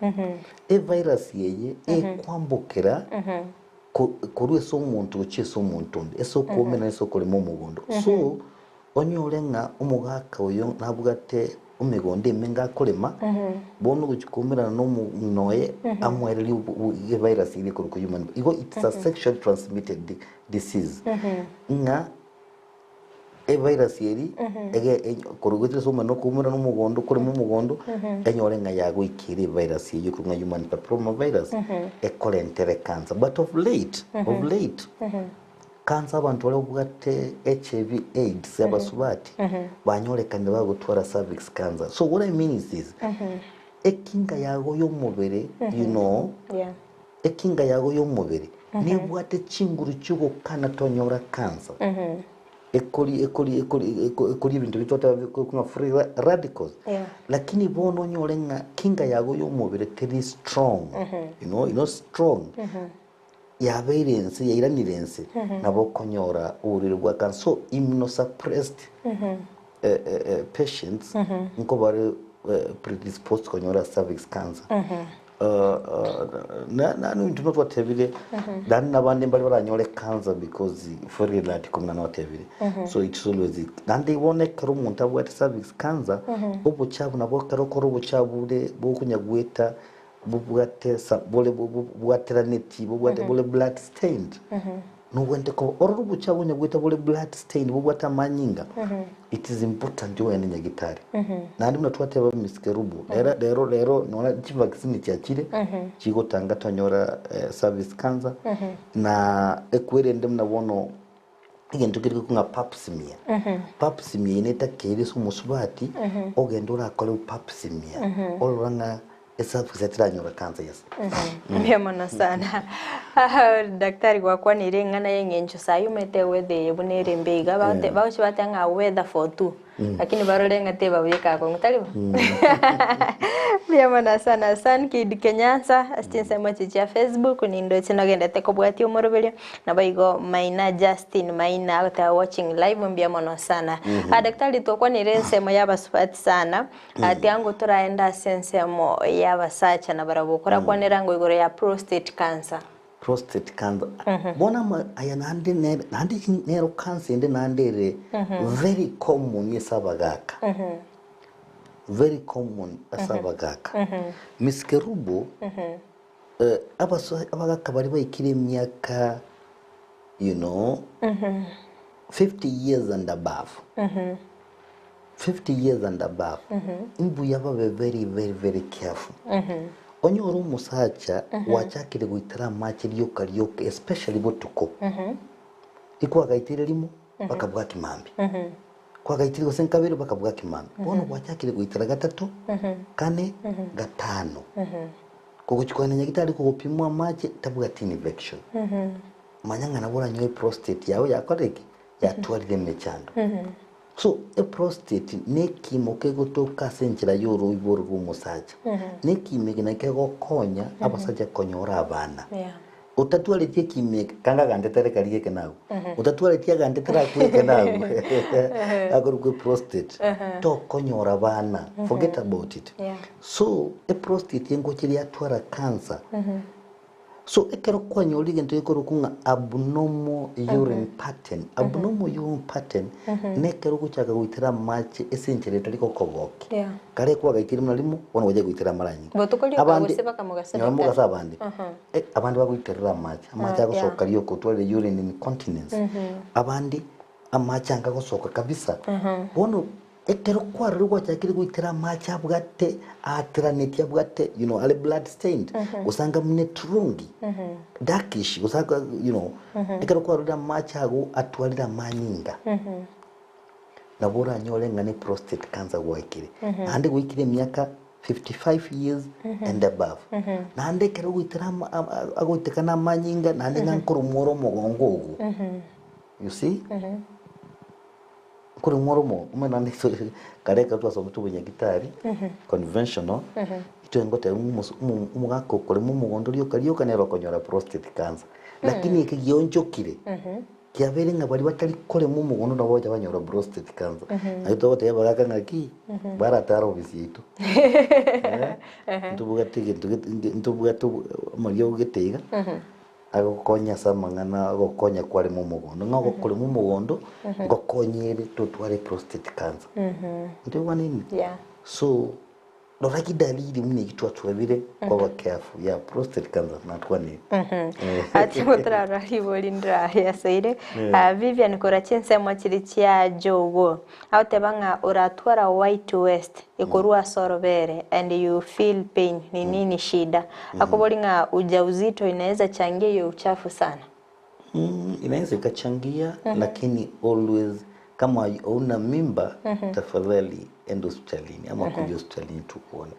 Evirus eye ekwambokera ko- korwa ase omonto gochia ase omonto onde, ase okoomera ase okorema omogondo. So, onyore ng'a omogaka oyo nabwate emegondo emenge akorema, bono ogochia koumerana na omong'ina oye amoererie obo- bo- evirus eria ekorokwa human. Igo it's a sexually transmitted disease ng'a evirus eri ege korwa goetera ase omwana okoumera na omogondo okorema omogondo enyore ng'a yagoikeire evirus eywo ekorwa ng'a human papilloma virus ekorentere cancer but of late of late cancer abanto baria babwate HIV AIDS abasubati banyorekanire bagotwara cervix cancer so what I mean is this ekinga yago ya omobere you know Yeah. Ekinga yago y'omobere nebwate chinguru chi'ogokana tonyora cancer. Ekori ekori ekori ekori ebinto biria twateba bikong'a free radicals. Yeah. Lakini bono onyore ng'a kinga yago y'omobere teri strong, you know, not strong, yabeire ense, yairanire ense, nabo okonyora oborwaire bwa cancer. So immunosuppressed patients nkobare predisposed konyora cervix cancer. Nani intwe notwatebire nani nabande mbare baranyore cancer because for that komuna nwatebire so it's always naende bono ekero omonto abwate cervix cancer obochabu nabo ekero okora obochabu bore bokonya goeta bobwate sa bore bobwateraneti bobwate bore blood stained Nogwente koba ororo obochie onye goeta bore blood stain bobwate amanyinga it is important ogende nyagitari naende buna twateba Miss Kerubo rero rero rero nonya chivaccine chiachire chigotanga tonyora cervix cancer na ekwerende buna bono egento kere ng'a pap smear pap smear eye netakeire ase omosubati ogende orakore pap smear orora ng'a Esabu ase tiranyora cancer yes. Mbuya mono sana. Ah, Daktari gwakwanire eng'ana y'eng'encho sayi omanyete weather eye buna ere embe iga bagote bagochi bateba ng'a weather for two lakini barore ng'a teba buya ekakong'u tari bo? Mbuya mono sana Sankid Kenyansa ase chinsemo echi chia Facebook nindoche nogendete kobwatia omoroberio Naboigo Maina Justin Maina agoteba watching live mbuya mono sana. Ah, Daktari twakwanire ensemo y'abasubati sana Tiga toraende ase ensemo y'abasacha nabarabwo korakwanera ango igoro ya prostate cancer. Prostate cancer. Bono ama aya naende nere naende nero cancer ende naende ere very common ase abagaka. Very common ase abagaka. Miss Kerubo, abagaka baria baikire emiaka you know 50 years and above. 50 years and above mbuya babe very very very careful onyore omosacha gwachakire goitera amache rioka rioka especially botuko ikwagaitire rimo mpaka bwaki mambia kwagaitire gose nkabere mpaka bwaki mambia bono gwachakire goitera gatato kane gatano kogochi kogenda nyagitari kogopimwa amache tabwati infection manya ng'a nabo oranyore prostate yago yakorire ki yatwarire emechando So eprostate nekiimo kegotoka ase enchera y'oroiboro rw'omosacha. Nekiimo eke nakio kegokonya abasacha konyora abana. Yeah. Otatwareti ekiimo eke, kanga agantetere karia geke nagwo. Otatwareti agantetere akwo geke nagwo, akorokwa eprostate, tokonyora abana, forget about it. Yeah. So, eprostate engochia yatwara cancer. So, ekero kwanyorire egento gekorokwa ng'a abnormal urine pattern, abnormal urine pattern, nekero ogochaka goitera amache ase enchera etari gokogokia. Yeah. Kare kwagaitire buna rimo, bono gochia goitera amara anyinge. Botuko rioka Abande, gose baka mogaso nyora daktari. mogaso abande. Eh, abande bagoiterera amache, amache Ah, agosoka yeah. rioka otwarire urine incontinence. Abande amache anga agosoka kabisa. Bono ekero kwarorire gwachakire goitera amache abwate aateranetie abwate you know are blood stained, gose anga buna eturungi, darkish gose anga you know, ekero kwarorire amache ago atwarire amanyinga. Nabo oranyore ng'a ne prostate cancer gwaikire. Naende gwaikire emiaka 55 years and above. Naende ekero ogoitera ama- ama- agoiteka na amanyinga naende ng'a nkoromwa ore omogongo ogo. You see? Nkoromwa ore omogongo. Omanyete naende ase kare ekero twasomete obonyagitari, conventional, intwe ngoteba ng'a omoso omo- omogaka okorema omogondo rioka rioka nere okonyora prostate cancer. Lakini eke gionchokire. Kiabeire ng'a baria batari korema omogondo nabo bagocha banyora prostate cancer. Naki togotebia abagaka ng'aki, baratare ofisi yaito. Eh, ntobwate egento gete nge ntobwate obo amariogo gete iga, agokonya ase amang'ana agokonya kwarema omogondo. Ng'a ogokorema omogondo, ngokonye ere totware prostate cancer. Ntoigwanani? Yeah. So, Rora chidalili buna echi twatwebire koba careful ya prostate cancer natwanire. Ati gotararora ribori ndirayasoire. Ah, Vivian kora chinsemo chiri chia jogo. Agoteba ng'a oratwara white waste ekorwa ase orobere and you feel pain ni nini shida. Akobori ng'a ujauzito inaweza changia hiyo uchafu sana. Inaweza ikachangia lakini always kama hauna mimba tafadhali enda hospitalini ama kuja hospitalini tukuone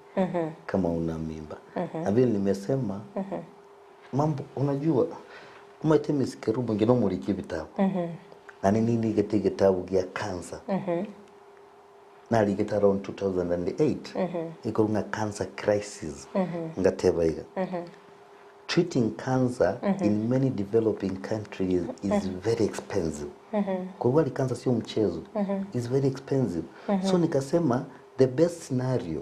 kama una mimba. Na vile nimesema mambo unajua omanyete Miss Kerubo inche nomoriki ebitabu naende nindikete egetabu gia cancer narigete around 2008 ekorwa ng'a cancer crisis ngateba iga Treating cancer in many developing countries is very expensive. Kurwari cancer sio mchezo. Is very expensive. So nikasema the best scenario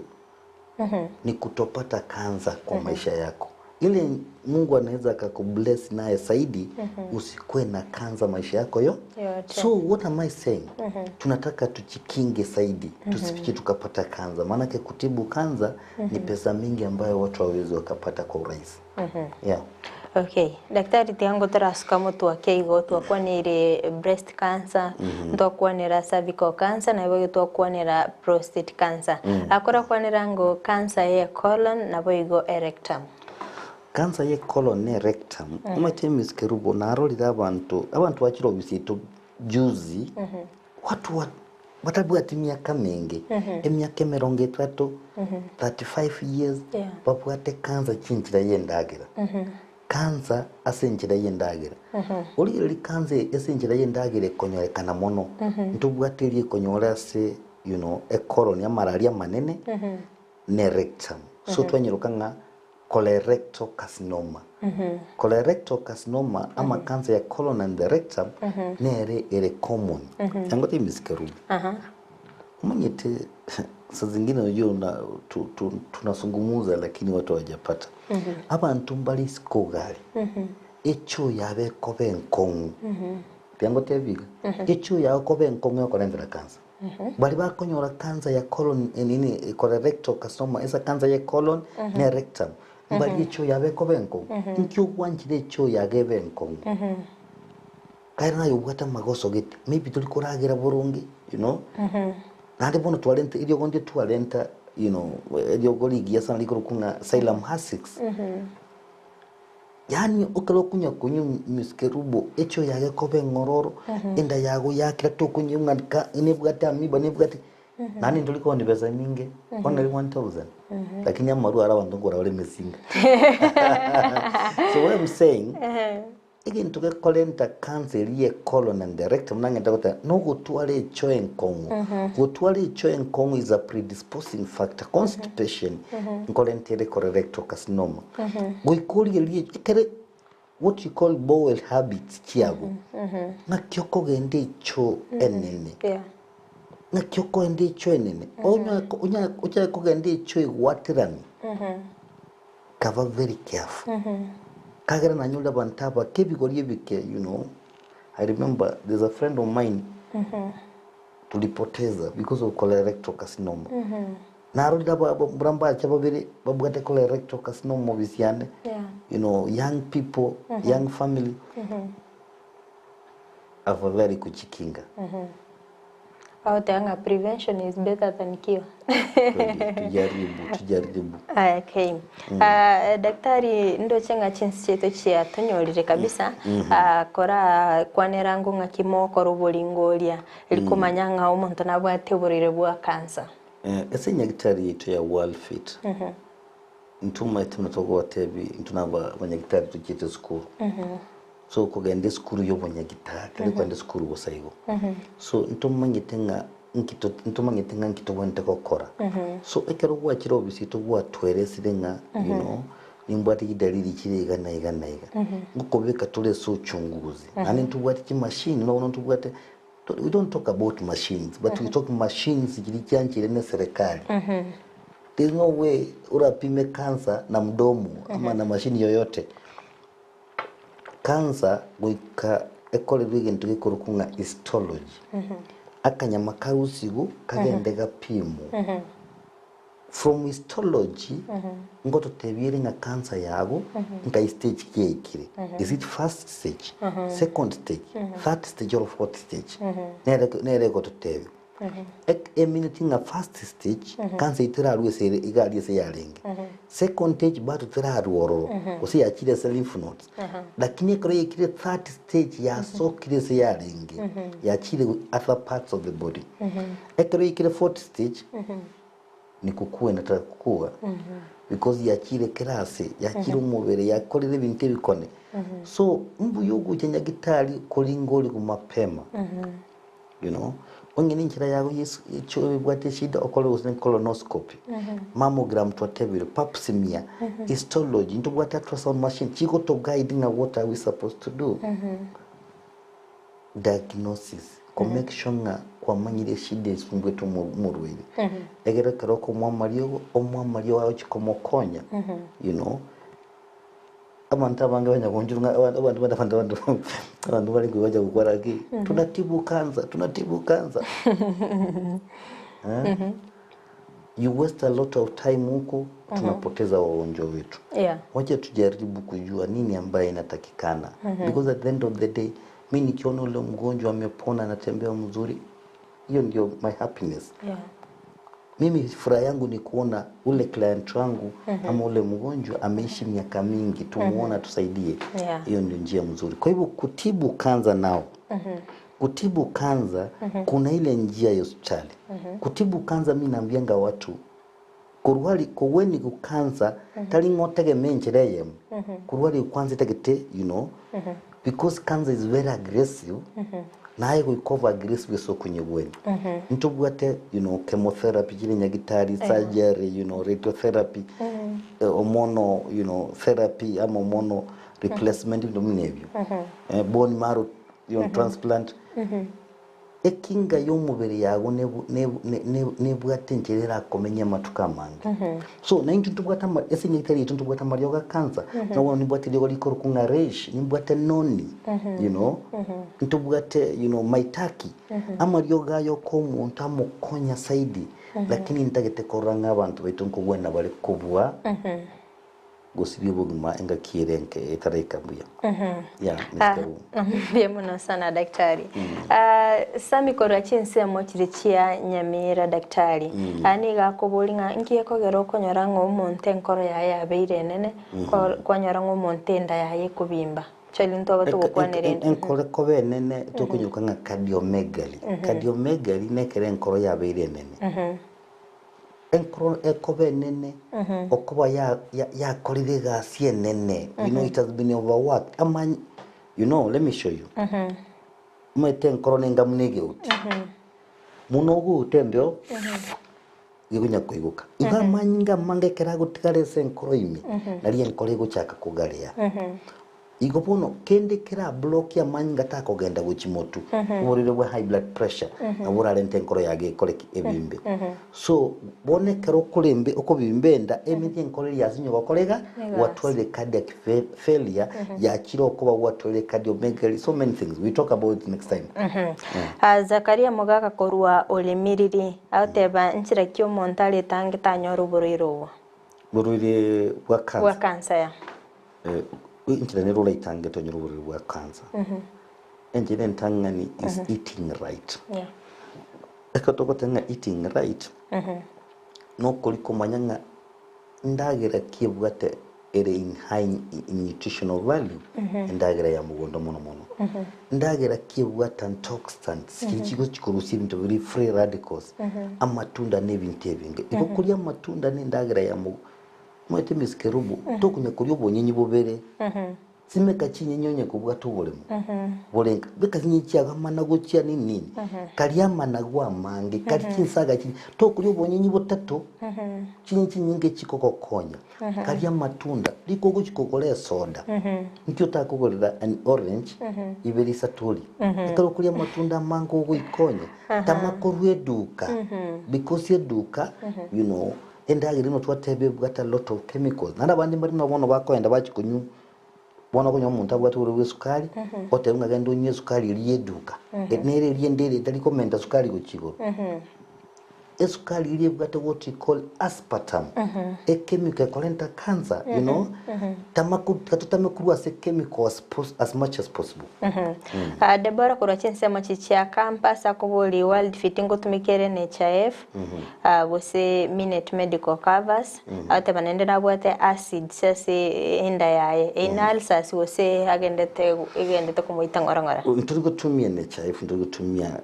ni kutopata cancer kwa maisha yako. Ile Mungu anaweza akakubless naye zaidi usikuwe na cancer maisha yako yo. Yote. So what am I saying? Tunataka tujikinge zaidi, tusifikie tukapata kansa. Maanake kutibu kansa ni pesa mingi ambayo watu hawawezi wakapata kwa urahisi. Yeah. Okay, daktari tiga torasuka motwake igo twakwanire breast cancer, ntwakwanera cervical cancer nabo igo twakwanera prostate cancer. Akora kwanera ngo cancer ye colon nabo igo erectum. Cancer ye colon ne rectum, omanyete Miss Kerubo narorire abanto, abanto bachire ofisi yaito juzi, watu wa batabwati miaka menge, emiaka emerongo etato, 35 years, Yeah. babwate cancer chinchera ya endagera. Cancer ase enchera ya endagera. Origereria cancer ase enchera ya endagera ekonyorekana mono, ntobwate eria ekonyora ase you know, ecolon amararia amanene, ne rectum. So twanyeroka ng'a colorectal carcinoma. Colorectal carcinoma ama cancer ya colon and the rectum nere ere common. Yango Miss Kerubo. Omanyete saa zingine unajua una, tu, tu, tunazungumuza lakini watu hawajapata. Abanto mbare isiko gari. Echo yabe ekoba enkong'u. Tiangotebi iga. Echo yago koba enkong'u yokorentera cancer. Baria bakonyora cancer ya colon nini colorectal carcinoma ase cancer ya colon ne rectum mbaria echo yabo ekoba enkong'u. Inki ogwanchire echo yago ebe enkong'u? Kaire naye obwate amagoso gete maybe tori koragera boronge you know naende bono twarenta eriogo ndire twarenta you know eriogo rigiya sana rikorokwa ng'a psyllium husks. Yaani ekero okonywa konywa Miss Kerubo echo yago ekoba eng'ororo, enda yago yakira tokonywa ng'a ka nebwate amiba nebwate naende ntori koonia besa nyinge, bono nari 1000 lakini amarwa aro abanto nkogora bare emesinga. So what I'm saying, egento gekorenta cancer eria ya colon and the rectum nang'ende goteba nogotwara echo enkong'u. Gotwara echo enkong'u is a predisposing factor, constipation nkorenta ere colorectal carcinoma. Goika origererie ekere. What you call bowel habits chiago, ng'aki okogenda echoo enene, Yeah. ng'aki okogenda echoo enene, onya ochake kogenda echoo egwaterani, kaba very careful. Kagera nanyore abanto abake ebigori ebike you know, I remember there's a friend of mine tulipoteza because of colorectal carcinoma. Narorire aba aba mbache babere babwate colorectal carcinoma obisiane, Yeah. you know, young people, young family, afadhali kujikinga. Bagoteba ng'a prevention is better than cure. Kweli, tujaribu, tujaribu. Aya, okay. Ah, daktari ndoche ng'a chinsi chiaito chiatonyorire kabisa ah, kora kwanera ng'o ng'aki mokora oboringo oria eri komanya ng'a omonto nabwate oborwaire bwa cancer. Ase enyagitari yaito ya World Fit, ntomaete buna togobatebi intwe na abanyagitari tochiete esukuru. So okogenda esukuru ya obonyagitari, tari kogenda esukuru bosa igo. So ntomanyete ng'a nki to ntomanyete ng'a nki tobwenerete gokora. So ekero gwachire obisi yaito gwatweresire ng'a you know, nimbwate chidalili chire iga na iga na iga, ngokobeka tore ase uchunguzi. Naende ntobwate chimashini, bono ntobwate We don't talk about machines but we talk machines chiria chianchire ne serikali. There's no way orapime cancer na mdomo ama na machine yoyote. Cancer goika ekorerwe egento gekorokwa ng'a histology. Akanyama karusigwe kagende gapimwe. From histology ngototebia ere ng'a cancer yago nkai stage ki yaikire, is it first stage, second stage, third stage or fourth stage, nere nere egototebia. Ek emineti ng'a first stage cancer eyio terarwa ase ere iga aria ase yarenge, second stage bado terarwa ororo gose yachire ase lymph nodes, lakini ekero yaikire third stage yasokire ase yarenge, yachire other parts of the body. Ekero yaikire fourth stage. Nikukue nataka kukua because yachire kera ase, yachire omobere, yakorire ebinto ebikone. So mbuya ogocha nyagitari koringa ori mapema you know, onye nenchera yago yesu echo ebwate eshida okore gose ne colonoscopy, mammogram twatebire, pap smear, histology, ntobwate ultrasound machine chigoto guide ng'a what are we supposed to do. Diagnosis, ko make sure ng'a kwamanyire eshida esumbwete omorwaire, egere ekero okomoa amariogo, omoe amariogo agochia komokonya, you know. Abanto abange banya gonchorwa ng'a abanto abanto abanto abanto abanto abanto bare kobacha gokora ki, tunatibu cancer, tunatibu cancer eh, you waste a lot of time huko, tunapoteza wagonjwa wetu. Yeah. Wacha tujaribu kujua nini ambaye inatakikana because at the end of the day mi nikiona ule mgonjwa amepona anatembea mzuri, hiyo ndio my happiness. Yeah. Mimi furaha yangu ni kuona ule client wangu ama ule mgonjwa ameishi miaka mingi, tumuona tusaidie. Yeah. Hiyo ndio njia mzuri. Kwa hivyo kutibu kansa nao kutibu kansa kuna ile njia ya hospitali. Kutibu kansa mi naambianga watu korwari koweni gukansa tari ng'a otegeme enchera eyemo korwari kwanza etagete you know because cancer is very aggressive naye goika obe aggressive ase okonyegwenia ntobwate you know chemotherapy chire nyagitari surgery you know radiotherapy eh, hormonal you know therapy ama hormonal replacement ebinto buna ebio eh, bone marrow you know, transplant Ekinga y'omobere yago nebwate enchera erakomenye amatuko amange. So naintwe ntobwate ama ase enyagitari yaito ntobwate amariogo a cancer, buna bono nimbwate eriogo rikorokwa ng'a reish, nimbwate noni, you know, ntobwate you know maitaki, amariogo aya okoa omonto amokonya zaidi, lakini ntagete korora ng'a abanto baito nkogwena bare kobua. Gosibia obogima engaki ere enke etaraika mbuya. Yeah, Ah, Mr. Wu. mbuya mono sana daktari. Ah, Sami korwa chinsemo chiri chia Nyamira daktari. Ah, nigo akobori ng'a nki ekogera okonyora ng'a omonto enkoro yaye yabeire enene, ko- kwanyora ng'a omonto enda yaye ekobimba. Actually ntwaba togokwanera enda. Enkoro ekoba enene tokonyoka ng'a cardiomegaly. Cardiomegaly nekero enkoro yabeire enene. Enkoro ekoba enene, okoba yakorire egasi enene, you know it has been overworked, amanye, you know let me show you, omanyete enkoro nenga buna egeuti, buna ogouta embeo, gekonya koigoka, igo amanyinga amange ekero agotigara ase enkoro ime, nario enkoro egochaka kogarea. Igo bono kende kera block amanyinga takogenda gochia motu, oborwaire bwa high blood pressure nabo borarente enkoro yago ekore ki? Ebimbe. So bono ekero okorembe okobimba enda emeti enkoro eria yasinye gokora iga, gwatwarire cardiac failure yachire okoba gwatwarire cardiomegaly so many things we talk about it next time. Ah, Zakaria mogaka korwa Olemiriri, agoteba nchera ki omonto aretange tanyore oborwaire obwo? Borwaire bwa Bwa cancer. cancer ya. Enchera nere oraitange tonyore oborwaire bwa cancer. Enchera entang'ani is eating right. Yeah. Ekero togoteba ng'a eating right, nokori komanya ng'a endagera ki ebwate ere in high in nutritional value, endagera ya mogondo mono mono. Endagera ki ebwate antioxidants, chiria chigochi korusia ebinto biria free radicals, amatunda na ebinto ebinge. Igo koria amatunda na endagera ya mogondo, Omanyete Miss Kerubo, tokonya koria obonyinyi bobere, simeka chinyinyi onye kobwata oboremo borenga, beka chinyinyi chiago amanagu chia nini nini, karia amanagu amange, kari chinsaga chiria, tokoria obonyinyi botato, chinyinyi chinyinge chikogokonya, karia amatunda, riko ogochi kogora esoda, nki otakogorera an orange ibere isato orie, ekero okoria amatunda amange ogoikonya, tama korwa eduka, because eduka you know, Endagera ino twateba ebwate a lot of chemicals naende abande mbare buna bono bakoenda bachia konywa bono okonyora omonto abwate oborwaire bwa esukari oteba ng'a genda onywe esukari eria ya eduka nere eria ende ere etari komenta sukari gochia igoro. Esukari eria ebwate what we call aspartame echemical ekorenta cancer you know tama ko totame korwa ase chemical as pos as much as possible. Ah, Deborah korwa chinsemo chi chia campus akoboria World Fit ngotumika ere NHIF ah, gose Minute Medical Covers agoteba naende nabwate acids ase enda yaye eyio na ulcers gose agendete egendete komoita ng'ora ng'ora. Ntori gotumia NHIF ntori gotumia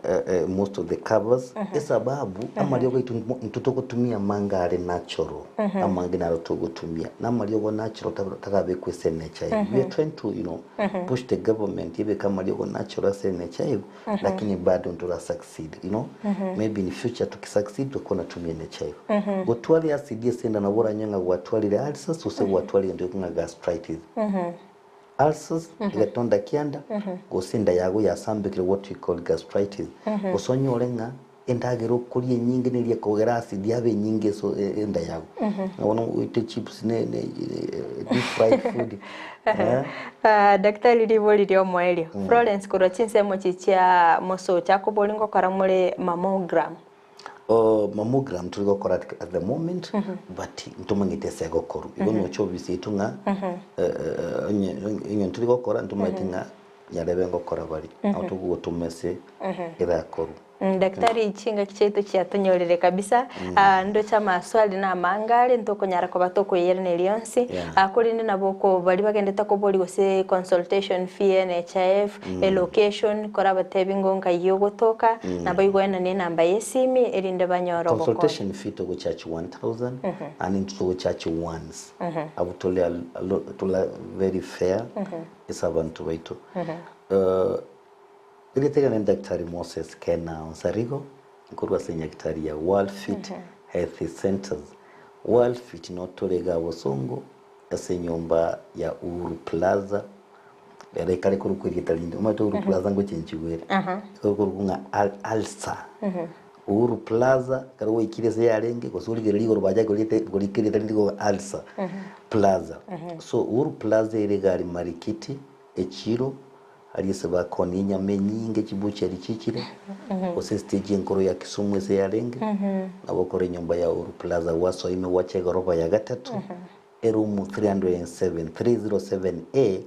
most of the covers esababu amariogo aito intwe togotumia amange are natural amange naro togotumia na amariogo natural tarabekwa ase NHIF we are trying to you know push the government ebeke amariogo natural ase NHIF lakini bado ntora succeed you know maybe in future tuki succeed tutakuwa natumia NHIF gotwara acid ase enda nabo oranyore ng'a gwatwarire ulcers gose gwatwarire egento gekong'a gastritis ulcers egetonda kianda gose enda yago yasambekire what we call gastritis gose onyore ng'a Endagera okoria enyinge neria ekogera acid yabe enyinge ase enda yago. Ng'a bono oite chips ne ne deep fried food eh. Ah, Daktari ribori riomoerio. Florence korwa chinsemo chi chia mosocho akobori ngokora more mammogram. Oh, mammogram tori gokora at, at the moment but ntomanyete ase egokorwa. Igo noche obisi yaito ng'a onye onye ntori gokora ntomanyete ng'a nyarebe ngokora bari. Nabo togogotoma ase erakorwa. Daktari chingaki chiaito chiatonyorire kabisa ah, ndoche amaswali na amange are ntokonyara koba tokoyeraneria onsi Yeah. Ah, korende nabo oko baria bagendete koboria gose consultation fee ya NHIF elocation korabatebi ngo nkai ogotoka nabo igoenane enamba ya esimi erinde banyore obokonyi. Consultation fee togo charge 1000 and intwe togo charge once abwo tore tore very fair ase abanto baito. Erieta riane ni Daktari Moses Kena Onsarigo, nkorwa ase enyagitari ya World Fit Health Centers. World Fit notore igaa Bosongo ase enyomba ya Uhuru Plaza, ere ekare korokwa erieta rinde, omanyete Uhuru Plaza ngochenchigwa ere, ekare korokwa ng'a Al- Alsa. Uhuru Plaza, ekero gwaikire ase yarenge, gose origererie igoro bachake koriete korika erieta rinde igo Alsa Plaza. So Uhuru Plaza ere iga aria Marikiti, echiro, Aria ase bakoonia enyama enyinge chibucheri chichire, gose estage enkoro ya Kisumu ase yarenge, nabo okore enyomba ya Uhuru Plaza gwasoa ime gwacha egorofa ya gatato, eroom 307, 307A,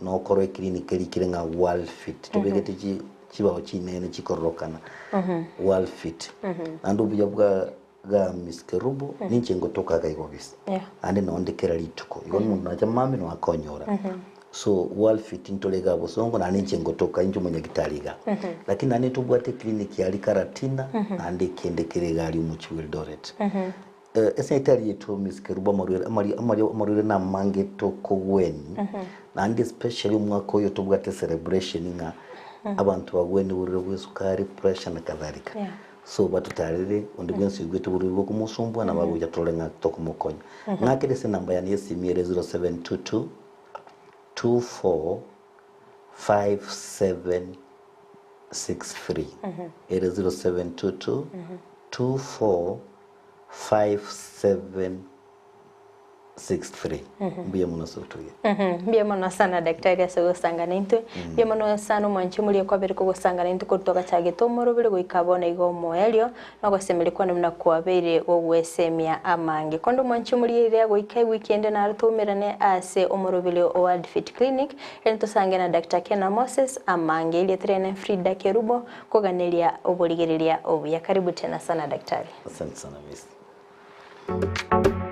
nokora eclinic erikire ng'a World Fit. Tobegete chi chibao chinene chikororokana, World Fit. Naende obuya bwa ga Miss Kerubo, ninche ngotoka iga igo gese. Yeah. Naende noo nde kera rituko. Igo omonto nacha mambia noo akonyora. So World Fit ntore iga bosongo naende ninche ngotoka inche omonyagitari iga. Lakini naende ntobwate eclinic aria Karatina naende ekende kere iga aria omochie bwa Eldoret. Eh, ase enyagitari yaito Miss Kerubo amarwaire amari amari amarwaire namange tokogwenia naende especially omwaka oyo tobwate celebration ng'a abanto bagwenie oborwaire bwa esukari, pressure na kadhalika. Yeah. So batotarere, onde bwensi oigwete oborwaire bw'okomosumbua nabo agocha torore ng'a tokomokonya. Ng'akere ase enamba yane y'esimi ere 0722 24 5763 ere 0722 24 5763 mbuya mono ase ogotogia. Mbuya mono sana daktari ase ogosanga naintwe. Mbuya mono sana omwanchi omoria kwabere kogosanga naintwe korwa twagachagete omorobere goika bono iga omoerio, na ogosemeria kwane buna kwabeire gogwesemia amange. Konde omwanchi omoria riria goika ewiki ende naro toumerane ase omorobere o World Fit Clinic, erinde tosange na Doctor Kena Moses amange. Erieta riane Frida Kerubo, koganeria oborigereria obuya. Karibu tena sana daktari. Asante sana miss.